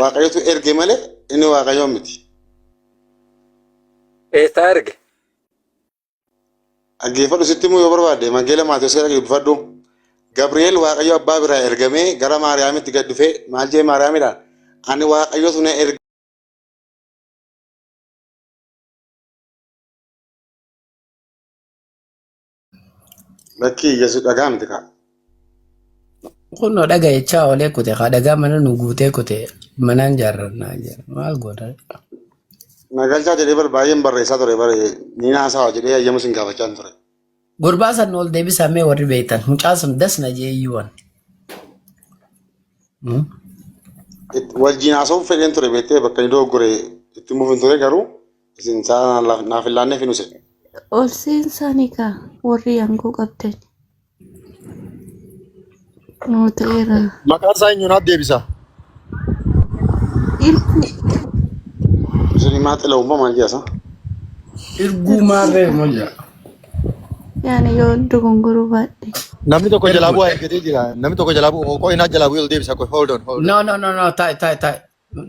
Waaqayyotu erge malee inni Waaqayyoo miti. Eessaa erge? Dhaggeeffadhu sitti himuu yoo barbaadde Wangeela Maatewos gara dubbifadhu. Gabri'eel Waaqayyo abbaa biraa ergamee gara Maariyaamitti gad dhufee maal jee Maariyaamidhaan? Ani Waaqayyotu na erge. Lakkii Yesuus dhagaa miti kaa. Kunoo dhaga'ichaa oolee kute kaa dhagaa mana nu guutee kute manaan jaarrannaa jira. Maal goota? Nagalchaa jedhee bar baay'een barreessaa ture bare ni naasawa jedhee ayyamu sin gaafachaa hin ture. Gurbaa san ol deebisaa mee warri beektan mucaa sun das na jee iyyuu an. Wajjin haasa'uuf fedheen ture beektee bakka inni dogoggore itti muuf hin ture garuu isin sa'a naaf hin laanneef hin use. Ol seensaanii kaa warri aangoo qabdan. Nuu ta'eera. Maqaan isaa eenyu naaf deebisa. Irkuu. Isin himaa xila'ummaa maal jedhasa? Irguu maarree moo jira? Yaani yoo dogongoruu baadhe. Namni tokko jalaa bu'aa eeggatee jira. Namni tokko jalaa bu'aa qoy naa jalaa bu'ee ol deebisa qoy hold on hold on. No no no no ta'i ta'i ta'i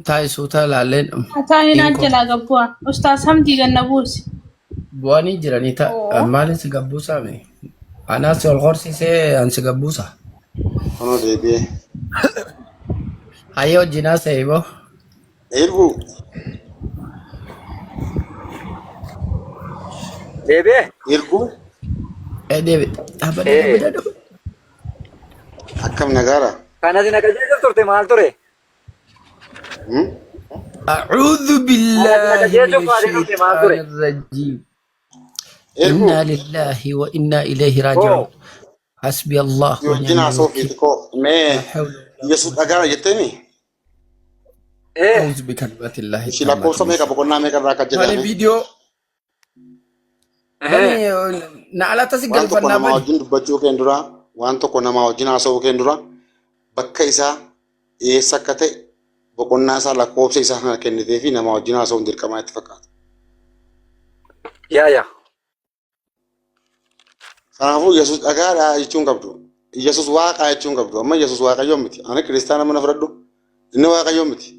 ta'i suuta laalleen Taa'inaan jalaa gabbu'a. Ustaas Hamdii ganna buusi. Bu'anii jiranii ta'a maalin si gabbuusaa mee? Anaa si ol horsiisee an si gabbuusa. Kunoo deebi'ee. Hayyee wajjin haasa'e boo. Eebbu. Deebi'ee? Irguu Eh deebi. Dhaabadha Ee. dhaabadha dhaabadha. akkam nagaara? Kan ati na qajeelchuuf turte maal ture? Hmm? أعوذ Kan ati na بالله من qajeelchuuf baatee turte maal الشيطان ture? الرجيم Eebbu إنا لله وإنا إليه راجعون Hoo. حسبي الله si wajjin ونعم haasa'uuf الوكيل xiqqoo mee لا حول ولا Yesuus قوة dhagaara jetteemi? Ee. أعوذ بكلمات الله Ishii التامات lakkoofsa من meeqa شر boqonnaa meeqa irraa akka Bani jedhame? viidiyoo bani na alatti si Waan tokko galfannaa namaa bani. wajjin dubbachuu keen dura, waan tokko namaa wajjin haasa'uu keen dura, bakka isaa eessa akka ta'e boqonnaa isaa lakkoofsa isaa kana kennitee fi namaa wajjin haasa'uun dirqamaa itti fakkaata. Yaa yaa. Kanaafuu Yesuus dhagaadha jechuun qabdu. Yesuus waaqaa jechuun qabdu. Amma Yesuus waaqayyoo miti. Ani kiristaana mana fudhadhu. Inni waaqayyoo miti.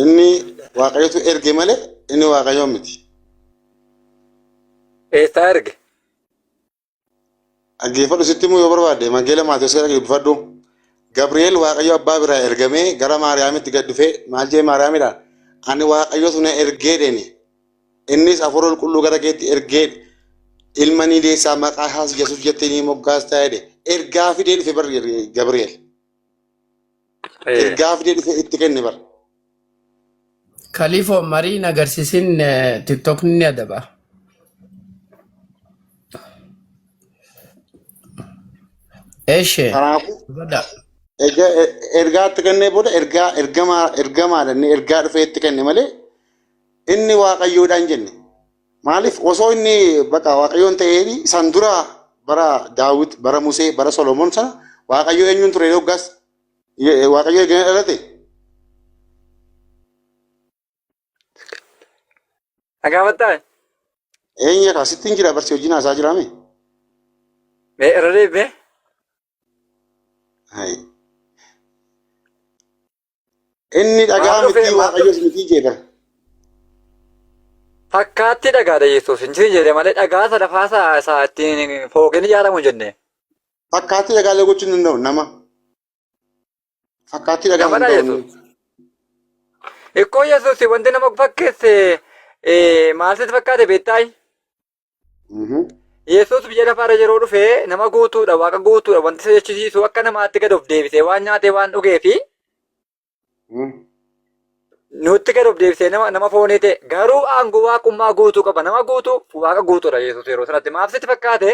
Inni waaqayyotu erge malee inni waaqayyoo miti. Eessaa erge? Dhaggeeffadhu sitti himuu yoo barbaadde Wangeela Maatewos gara dubbifadhu. Gabri'eel Waaqayyo abbaa biraa ergamee gara Maariyaamitti gad dhufee maal jee Maariyaamidhaan? Ani Waaqayyotu na ergee dheeni. Innis hafuura qulqulluu gara keetti ergee ilma ni deessaa maqaa isaas Yesuus jettee ni moggaasta jedhe. Ergaa fidee dhufe bar Gabri'eel. Ergaa fidee dhufe itti kenne bar. Kaliifoo marii hin agarsiisin tiktokni ni adaba. Eeshe. Kanaafuu Bada. ergaa itti kennee booda ergaa ergamaa ergamaadha inni ergaa dhufee itti kenne malee inni waaqayyoodhaan jenne. Maaliif osoo inni bakka waaqayyoon ta'ee san dura bara Daawit bara Musee bara Solomoon sana waaqayyo eenyuun ture yoggaas waaqayyo eeganii dhalate. Dhagaafattaa? Eenyu kaa sitti hin jira barsi wajjin haasaa jiraame. Mee irra deebi'ee? Hai. Inni dhagaa Maal dhufee mitii maal waaqayyos dhufe? mitii jedha. Fakkaatti dhagaadha Yesuus hin jiru jedhe malee dhagaa isa lafaa isaa isa ittiin fooqeen ijaaramu hin jenne. Fakkaattii dhagaalee gochuu hin danda'u nama. Fakkaattii dhagaa hin Namadha ta'u inni. Yesuus. Ikkoo Yesuus wanti nama fakkeesse maal sitti fakkaate beektaayi? Yesuus biyya lafaarra yeroo dhufe nama guutuudha, waaqa guutuudha. Wanti isa jechisiisu akka namaatti gad of deebisee waan nyaatee waan dhugee fi nutti gad of deebisee nama nama foonii ta'e. Garuu aangoo waaqummaa guutuu qaba. Nama guutuu waaqa guutuudha Yesuus yeroo sanatti. Maaf sitti fakkaate?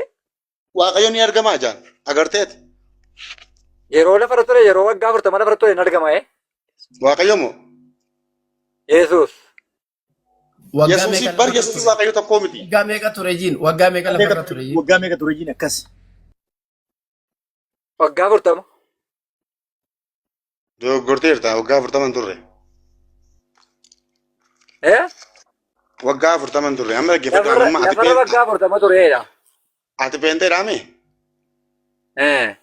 Waaqayyo ni argamaa jaan agarteeti. Yeroo lafarra ture yeroo waggaa 40 lafarra ture hin argama. Waaqayyo moo? Yesuus. Waggaa Yesuusii meeqa bar lafarra Yesuusii ture? Waaqayyo tokkoo miti. Waggaa meeqa ture jiin? Waggaa meeqa lafarra ture jiin? Waggaa meeqa ture jiin akkas. Waggaa 40. Dogoggorteerta waggaa 40 hin turre. Eh? Waggaa 40 hin turre. Amma dhaggeeffadhu Lafarra amma ati lafarra waggaa 40 tureedha. ati peenteedhaami? Eh.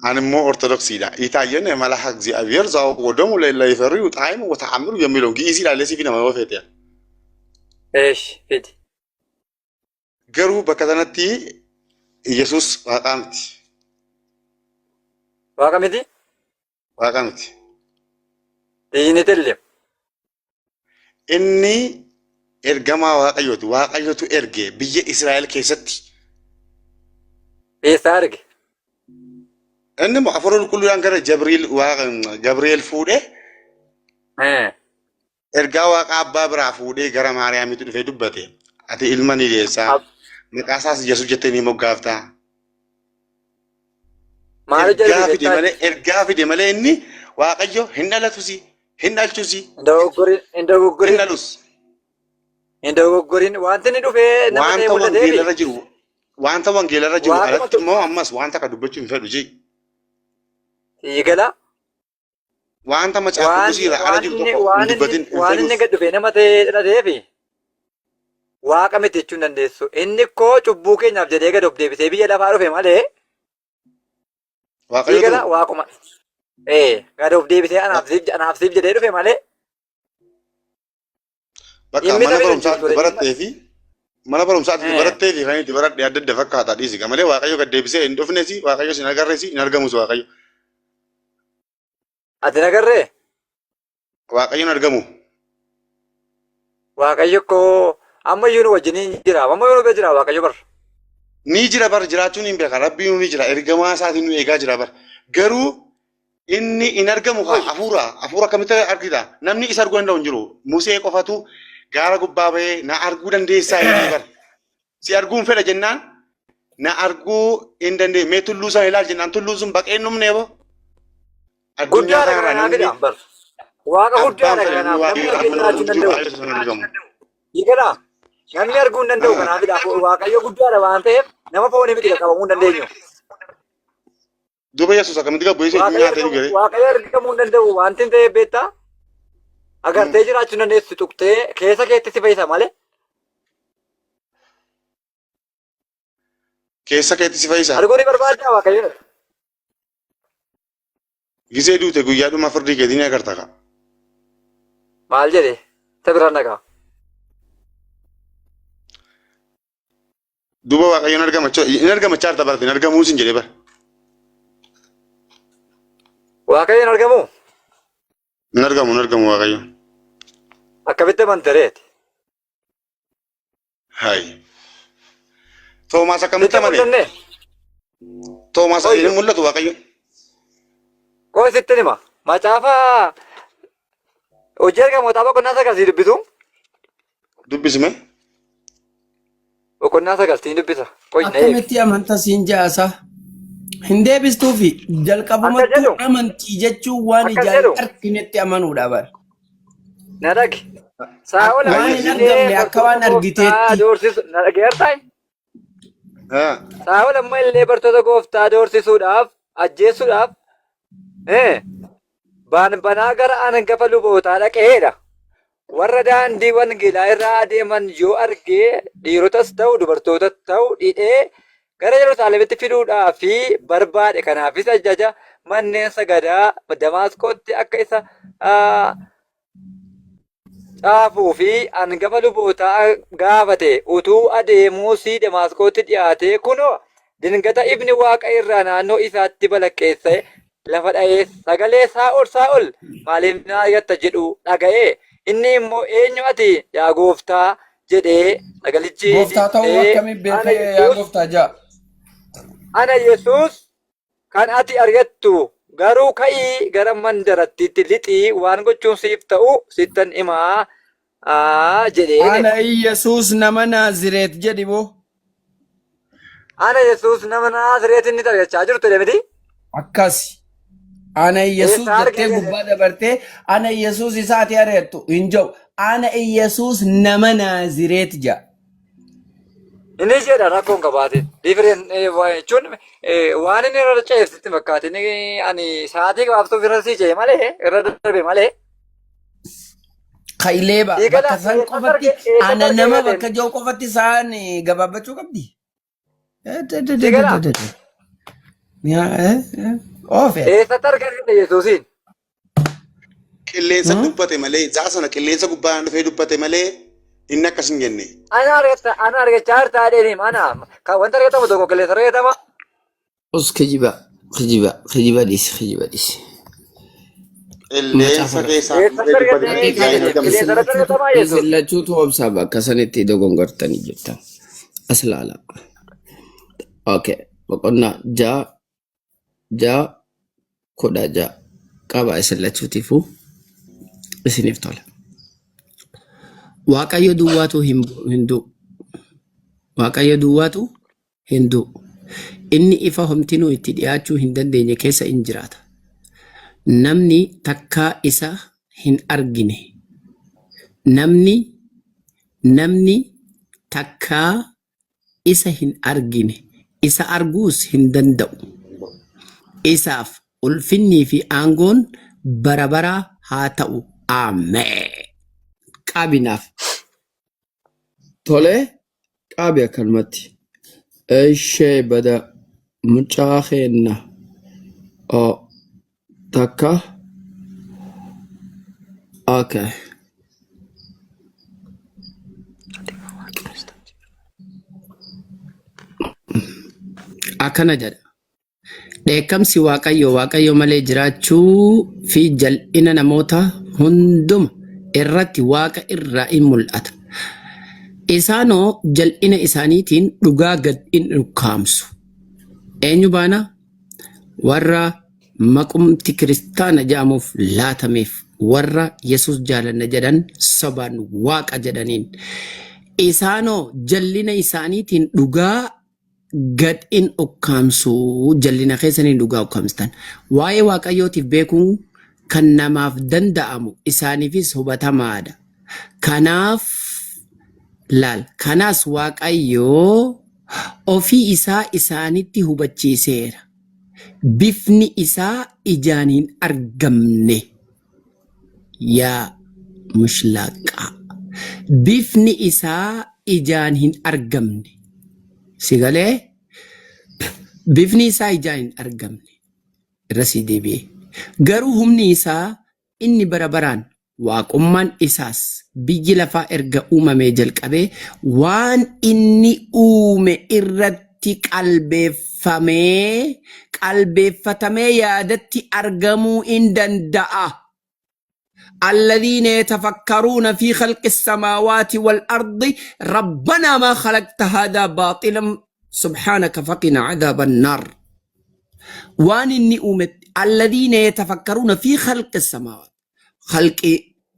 Ani immoo Ortodoksiidha. Itaayyen malaha እግዚአብሔር ዘአውቆ ደሙ ለእለ ይፈርዩ ጣዕሙ ወተአምሩ የሚለውን ግዕዝ ilaalee siif nama yoo feete. Eesh fidi. Garuu bakka sanatti Yesuus waaqaa miti. Waaqa miti? Waaqa miti. Diiniti illee. Inni ergamaa Waaqayyooti. Waaqayyotu erge biyya Israa'el keessatti. Eessaa arge? Inni immoo hafuura qulqulluudhaan gara Jabriil waaqa Gabri'eel fuudhee ergaa waaqa abbaa biraa fuudhee gara Maariyaamitti dhufee dubbate. Ati ilma ni deessaa. Maqaa isaas Yesuus jettee ni moggaaftaa. Maal Ergaa jedhu fide malee ergaa fide malee inni Waaqayyo hin dhalatusi hin dhalchusi Hin dogoggorin hin hin dogoggorin dhalus. hin dogoggorin wanti inni dhufee nama ta'ee Wanta mul'ateefi wangeelarra jiru wanta wangeelarra jiru Waaquma alatti immoo ammas wanta akka dubbachuu hin fedhu jee. sii gala Wanta macaafa waan qulqulluu irraa ala waan jiru inni tokko hin waan inni dubbatin hin waan inni fedhuuf. gad dhufee nama ta'ee dhalateefi waaqa miti jechuu hin dandeessu. Inni koo cubbuu keenyaaf jedhee gad of deebisee biyya lafaa dhufe malee sii Waaqayyo gala ta'u waaquma. Ee gad of deebisee anaaf siif jedhee dhufe malee bakka dhimmi mana isa barumsaa bira itti barattee fi mana barumsaa itti barattee fi kan itti baradhe adda adda fakkaata dhiisi malee Waaqayyo gad deebisee hin dhufnes Waaqayyo sin agarres hin argamus Waaqayyo. Ati nagarree Waaqayyo hin argamu. Waaqayyo koo ammayyuu nu wajjiniin jira ammayyuu nu bira jira Waaqayyo bar. Ni jira bar jiraachuun hin beeka rabbiin ni jira ergamaa isaatiin nu eegaa jira bar garuu inni hin argamu haa hafuura hafuura akkamitti argita namni isa arguu danda'u hin jiru Musee qofatu gaara gubbaa bahee na arguu dandeessaa jedhee bar si arguun fedha jennaan na arguu hin dandeenye mee tulluu sana ilaal jennaan tulluun sun baqee hin dhumne boo addunyaa Guddaadha kanarraa kanaaf namni jedha bar. Waaqa abbaan guddaadha fedhe inni kanaaf namni waaqayyo argee amma jiraachuu hin jiru danda'u. waaqayyo sana argamu. Hiikadha. Namni arguu hin danda'u kanaafidha. Waaqayyo guddaadha waan ta'eef nama foonii miti qaqqabamuu hin dandeenyu. Duuba Yesuus akkamitti gabbu Yesuus Waaqayyo nyaatee argamuu dhugee. Waaqayyo argamuu hin danda'u wanti hin ta'eef beektaa agartee jiraachuu hin dandeessu tuqxee keessa keetti si fayyisa malee. Keessa keetti si fayyisa. Arguu ni barbaaddaa Waaqayyo. Gisee duute guyyaa dhuma firdii keetii ni agarta ka. Maal jedhe isa biraan dhagaa. Duuba Waaqayyo hin argamachaa hin argamachaa jirta barate hin argamuu sin jedhee bara. Waaqayyo hin argamu Hin argamu hin argamu Waaqayyo. akkamitti amantareeti. Hayi. Toomaas akkamitti Sitti amane? mul'anne Toomaas Qoyyo. hin mul'atu Waaqayyo. Qoy sitti hima. Macaafa hojii ergamootaa boqonnaa 9 sii dubbisu. Dubbisime. Boqonnaa 9 siin dubbisa. Qoy na eegi. Akkamitti amanta siin ja'asa? Hin deebistuufi Akka jalqabumattuu jedhu amantii jechuun waan akka ijaan jedhu arginetti amanuudha bara. na dhagi. Saa'ol Waan amma hin illee argamne akka bartoota waan gooftaa argiteetti. doorsisu na dhageertaa? Ah. Saa'ol amma illee bartoota gooftaa doorsisuudhaaf ajjeesuudhaaf baanbanaa gara angafa lubootaa dhaqeedha. Warra daandii wangeelaa irra adeeman yoo arge dhiirotas ta'u dubartootas ta'u hidhee gara Yerusaalemitti fiduudhaaf barbaade. Kanaafis ajaja manneen sagadaa Damaasqootti akka isa caafuu fi angafa lubootaa gaafate. Utuu adeemuus Damaasqootti dhi'aatee kunoo dingata ifni waaqa irraa naannoo isaatti balaqqeessa'e lafa dha'ee sagalee Saa'ol Saa'ol maaliif na ari'atta jedhu dhaga'e. Inni immoo eenyu ati yaa gooftaa jedhee sagalichi Gooftaa ta'uu deebisee akkamiin ana beekee yaa Yesuus gooftaa ja'a. ana Yesuus kan ati argattu garuu ka'ii gara mandarattiitti lixii waan gochuun siif ta'u sittan himaa jedheen. Ana Iyyasuus nama Naazireet jedhi boo. Ana Yesuus nama Naazireet inni argachaa jirtu jedhe miti. Akkasi. Ana Iyyasuus Eessaa jettee argee jedhe. gubbaa dabartee ana Iyyasuus isa ati ari'attu hin jedhu. Ana Iyyasuus nama Naazireet jedha. Inni jedha rakkoon qabaate. Different jechuun waan inni irra ce'eef sitti fakkaate. Inni ani sa'aatii gabaabsuuf irra sii ce'e malee irra darbe malee. Ka'ileeba Eegala bakka san eessatti qofatti arge eessatti ana arge nama gateen. bakka jiru qofatti sa'aan gabaabbachuu qabdi. Eegala Oofe. Eessatti argate Yesuusiin? Qilleensa dubbate malee za'a sana qilleensa gubbaan dhufee dubbate malee inni akkas hin jenne. Ana argata ana argachaa jirtaa dheeniim ana kan wanta argatamu tokko qilleensa argatama. Us kijiba kijiba kijiba dhiisi kijiba dhiisi. Qilleensa Macaafa keessaa Eessatti dhufee dubbate argate malee ijaan hin argamne. qilleensa irratti argatamaa Yesuus. Isin lachuutu obsaa bakka sanitti dogongortanii jirtan. As laala. Okay. Boqonnaa 6 6 16 qaba isin lachuutiifuu isiniif tola. Waaqayyo duwwaatu hin hin du'u. Waaqayyo duwwaatu hin du'u. Inni ifa homtinuu itti dhi'aachuu hin dandeenye keessa in jiraata. Namni takkaa isa hin argine. Namni namni takkaa isa hin argine. Isa arguus hin danda'u. Isaaf ulfinnii fi aangoon bara baraa haa ta'u. Ameen. Qaabinaaf. Tole qaabi akkanumatti. Ishee bada mucaa keenna o takka okay. Akkana jedha. Dheekkamsi Waaqayyoo Waaqayyo malee jiraachuu fi jal'ina namoota hunduma irratti Waaqa irraa in mul'ata. Isaanoo jal'ina isaaniitiin dhugaa gad in ukkaamsu. Eenyu baana? Warra maqumti kiristaana jedhamuuf laatameef warra Yesuus jaalanna jedhan sobaan Waaqa jedhaniin. Isaanoo jal'ina isaaniitiin dhugaa gad in ukkaamsu jallina keessaniin dhugaa ukkaamsitan. Waa'ee Waaqayyootiif beekuun kan namaaf danda'amu isaaniifis hubatamaadha. Kanaaf laal kanaas Waaqayyo ofii isaa isaanitti hubachiiseera. Bifni isaa ijaan hin argamne. Yaa mushlaaqaa. Bifni isaa ijaan hin argamne. Si galee? Bifni isaa ijaan hin argamne. Irra sii deebi'ee. Garuu humni isaa inni bara baraan waaqummaan isaas biyyi lafaa erga uumamee jalqabee waan inni uume irratti qalbeeffamee qalbeeffatamee yaadatti argamuu in danda'a. الذين يتفكرون في خلق السماوات والأرض ربنا ما خلقت هذا باطلا سبحانك فقنا عذاب النار وان إني أمت الذين يتفكرون في خلق السماوات خلق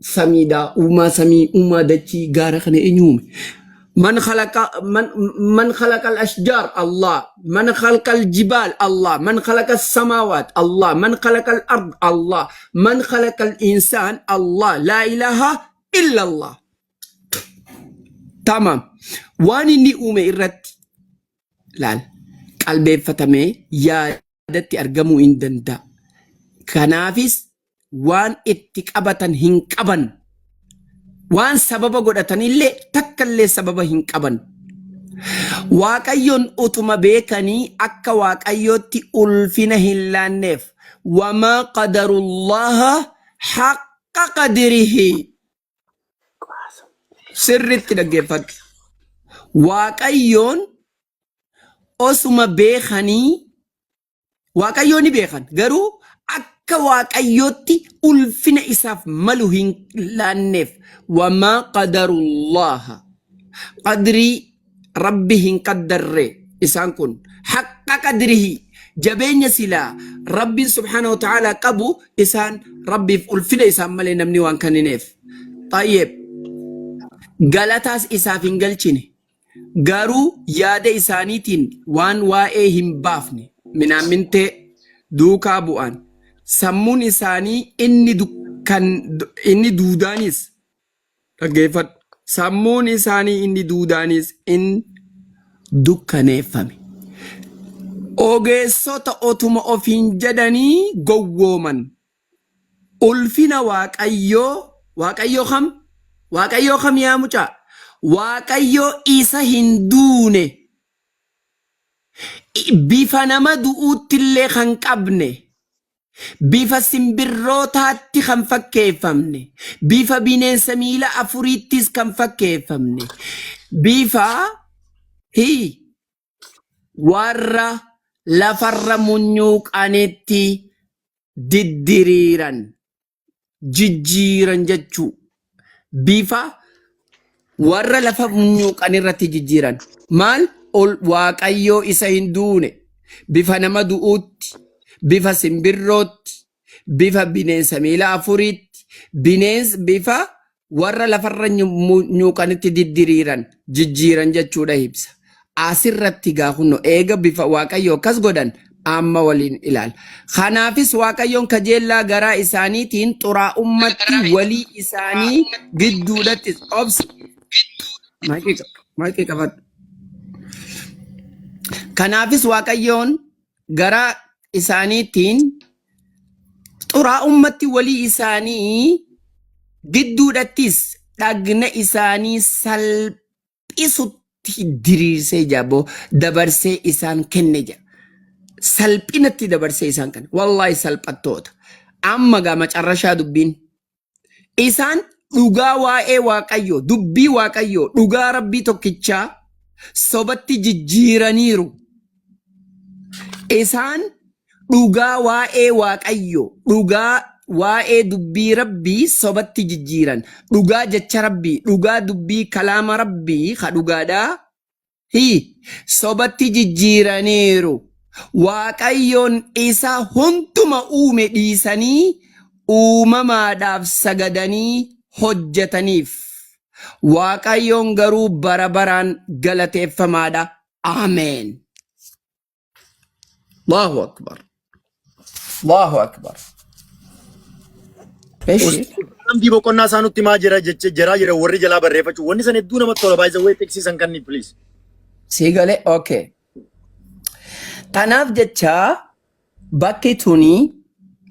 samiidhaa uumaa samii uumaa dachii gaara kana eenyu uume من خلق من من خلق الأشجار الله من خلق الجبال الله من خلق السماوات الله من خلق الأرض الله من خلق الإنسان الله لا إله إلا الله تمام waan inni uume irratti laal qalbeeffatamee yaadatti argamuu hin danda'a. Kanaafis waan itti qabatan hin qaban. Waan sababa godhatanillee takkallee sababa hin qaban. Waaqayyoon utuma beekanii akka Waaqayyootti ulfina hin laanneef wamaa qadarullaha haqqa qadirihi sirriitti dhaggeeffadhu. Waaqayyoon osuma beekanii Waaqayyoo ni beekan garuu akka Waaqayyootti ulfina isaaf malu hin laanneef wamaa qadarullaha qadrii rabbi hin qaddarre isaan kun haqqa qadrihi jabeenya silaa rabbiin subhaana wa ta'ala qabu isaan rabbiif ulfina isaan malee namni waan kennineef xayyib galataas isaaf hin galchine Garuu yaada isaaniitiin waan waa'ee hin baafne, minaammintee, duukaa bu'an. Sammuun isaanii inni dukkan inni duudaanis dhaggeeffadhu. Sammuun isaanii inni duudaanis in dukkaneeffame. Ogeessota otuma ofiin jedhanii gowwooman. Ulfina Waaqayyoo Waaqayyoo kam? Waaqayyoo kam yaa mucaa? Waaqayyoo isa hin duune. Bifa nama du'uutti illee kan qabne, bifa simbirrootaatti kan fakkeeffamne, bifa bineensa miila afuriittis kan fakkeeffamne, bifa hi warra lafarra munyuuqanitti diddiriiran, jijjiiran jechuu. Bifa warra lafa munyuuqan irratti jijjiiran. Maal? Ol Waaqayyoo isa hin duune bifa nama du'uutti, bifa simbirrootti, bifa bineensa miila afuriitti, bineensa bifa warra lafarra nyuuqanitti diddiriiran, jijjiiran jechuudha ibsa. Asirratti gaa kunno eega bifa Waaqayyoo akkas godhan amma waliin ilaala. Kanaafis Waaqayyoon kajeellaa garaa isaaniitiin xuraa'ummatti walii isaanii gidduudhattis obsi. Maayikii maayikii qabadhu. Kanaafis Waaqayyoon garaa isaaniitiin xuraa'ummatti walii isaanii gidduudhattis dhagna isaanii salphisutti diriirsee jaboo dabarsee isaan kenne jedha. Salphinatti dabarsee isaan kenne. Wallaahi salphattoota. Amma gaa macarrashaa dubbiin. Isaan dhugaa waa'ee Waaqayyoo, dubbii Waaqayyoo, dhugaa Rabbii tokkichaa sobatti jijjiiraniiru. Isaan dhugaa waa'ee Waaqayyoo, dhugaa waa'ee dubbii Rabbii sobatti jijjiiran. Dhugaa jecha Rabbii, dhugaa dubbii kalaama Rabbii ka dhugaadhaa Hi, sobatti jijjiiraniiru. Waaqayyoon isa hunduma uume dhiisanii uumamaadhaaf sagadanii hojjetaniif. Waaqayyoon garuu bara baraan galateeffamaadha. Ameen. Allahu Akbar. Allahu Akbar. Eshi. Hamdii boqonnaa isaa nutti himaa jira jeche jiraa jira warri jalaa barreeffachuu wanni san hedduu namatti tola baay'isa wayii xiqsiisan kanni please. Sii galee okay. Tanaaf jecha bakki tuni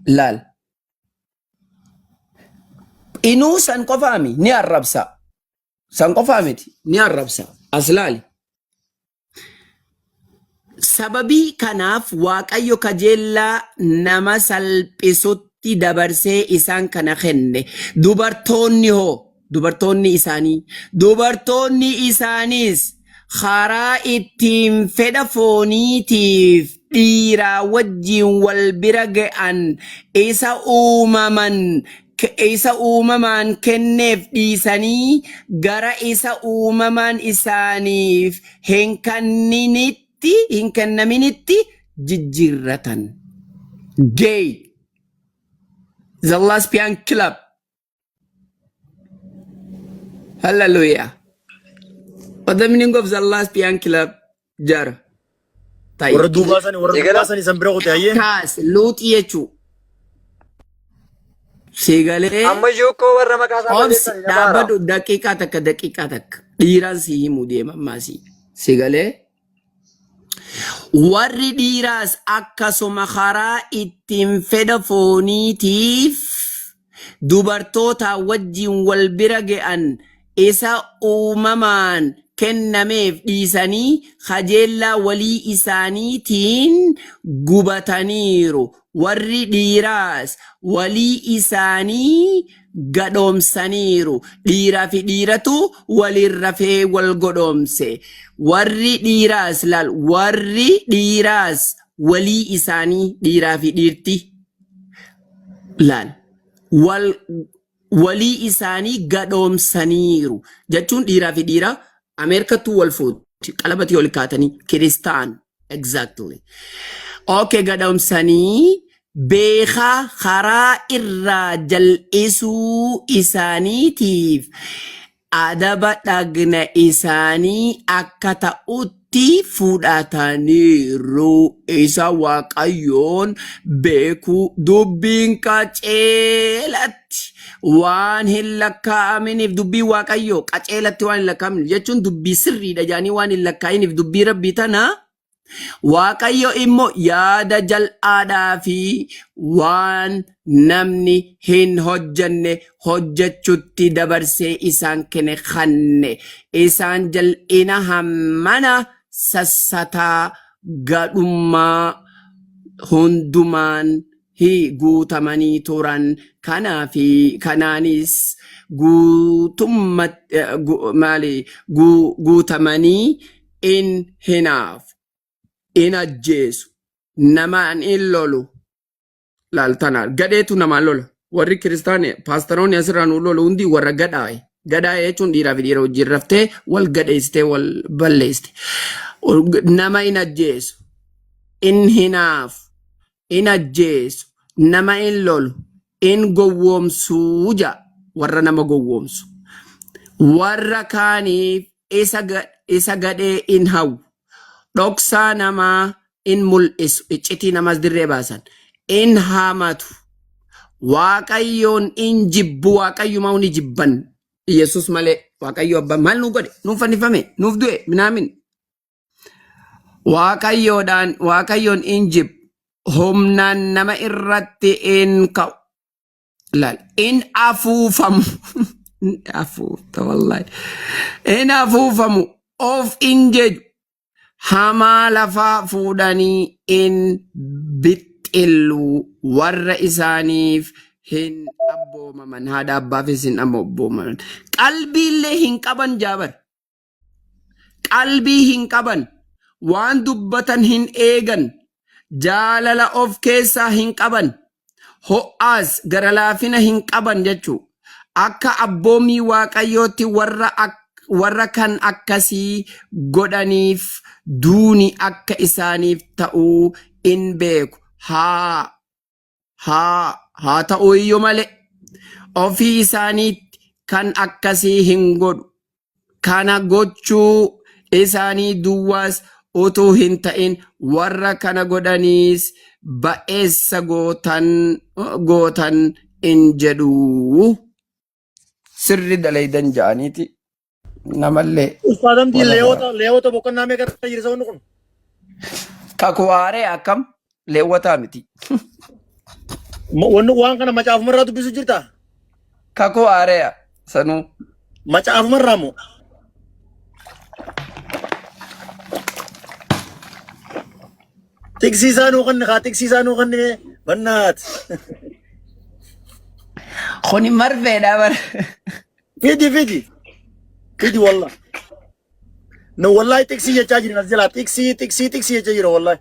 laal. Inuu san qofaami ni arrabsa. San qofaa miti ni arrabsa. As laali. Sababii kanaaf Waaqayyo kajeellaa nama salphisutti dabarsee isaan kana kenne. Dubartoonni hoo? Dubartoonni isaanii. Dubartoonni isaaniis karaa ittiin fedha fooniitiif dhiiraa wajjin wal bira ga'an isa uumaman isa uumamaan kenneef dhiisanii gara isa uumamaan isaaniif hin kanninitti hin kennaminitti jijjiirratan. Gay. The Lesbian Club. Hallelujah. What the meaning of the Lesbian Club? Jara. Tayi. Warra duubaa sani warra Eegala. duubaa sani san bira kute hayyee. Kaas luuxii jechuu. Sigalee. Ammayyuu koo warra maqaa isaa Obsi barreessan hin abaara. dhaabbadhu daqiiqaa takka daqiiqaa takka dhiiraan si himuu deema ammaasii. Sigalee. Warri dhiiraas akkasuma karaa ittiin fedha fooniitiif dubartootaa wajjin wal bira ge'an isa uumamaan kennameef dhiisanii kajeellaa walii isaaniitiin gubataniiru. Warri dhiiraas walii isaanii gadhoomsaniiru. Dhiiraa fi dhiiratu waliin rafee wal godhoomse. Warri dhiiraas laal warri dhiiraas walii isaanii dhiiraa fi dhiirti laal wal walii isaanii gadhoomsaniiru jechuun dhiiraa fi dhiira Ameerikattuu wal fuuti qalabatii ol kaatanii kiristaan exactly. Okay gadhoomsanii beekaa karaa irraa jal'isuu isaaniitiif adaba dhagna isaanii akka ta'utti fudhataniiru. Isa Waaqayyoon beekuu dubbiin qaceelatti waan hin lakkaa'aminiif dubbiin Waaqayyoo qaceelatti waan hin lakkaa'aminiif jechuun dubbii sirriidha jedhanii waan hin lakkaa'iniif dubbii Rabbii tana Waaqayyo immoo yaada jal'aadhaa fi waan namni hin hojjenne hojjechutti dabarsee isaan kenne kanne. Isaan jal'ina hammana sassataa gadhummaa hundumaan hi guutamanii turan. Kanaafi kanaanis guutummat gu, maali gu, guutamanii in hinaafu, in ajjeesu, namaan in lolu. Laal tana gadheetu namaan lola. Warri kiristaani paastaroonni asirraa nu lolu hundi warra gadhaaye. Gadhaaye jechuun dhiiraa fi dhiira wajjin raftee wal gadheessitee wal balleessite. Nama in ajjeesu, in hinaafu, in ajjeesu, nama in lolu, in gowwoomsuu ja'a warra nama gowwoomsu. Warra kaaniif isa ga- isa gadhee in hawwu. Dhoksaa namaa in mul'isu, iccitii namaas dirree baasan, in hamatu, Waaqayyoon in jibbu, Waaqayyumaa ni jibban. Yesus malee Waaqayyo abbaan maal nu godhe? Nuuf fannifame, nuuf du'e, minaamin. Waaqayyoodhaan Waaqayyoon in jibbu, humnaan nama irratti in ka'u. Laal, in afuufamu. In afuufta wallahi. In afuufamu, of in jeju. Hamaa lafaa fuudhanii in bixxillu, warra isaaniif hin abboomaman, haadha abbaafis hin abboomaman. Qalbiillee hin qaban jaabar. Qalbii hin qaban. Waan dubbatan hin eegan. Jaalala of keessaa hin qaban. Ho'aas gara laafina hin qaban jechuu. Akka abboommii Waaqayyootti warra ak warra kan akkasii godhaniif duuni akka isaaniif ta'u in beeku. Haa haa haa ta'u iyyuu malee ofii isaaniitti kan akkasii hin godhu. Kana gochuu isaanii duwwaas utuu hin ta'in warra kana godhaniis ba'eessa gootan gootan in jedhu. Sirri dalaydan ja'aniiti namallee Ustaaz Hamdii warra leewota leewota boqonnaa meeqa irra jira sabni kun? Kakuu haaree akkam leewwataa miti. Wanni waan kana macaafumarraa dubbisu jirtaa? Kakuu haareya sanuu. Macaafumarraa moo? Tiksiisaa nuu kanni kaa tiksiisaa nuu kanni mee bannaat. Kuni marfeedha bar. Fidi fidi. Fidi wallah. No wallahi tiksii jechaa jiran as jalaa tiksii tiksii tiksii jechaa jira wallahi.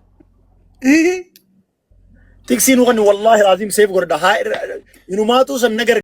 Tiksii nuu kanni wallahi raazim seef godhadha haa inumaatu san na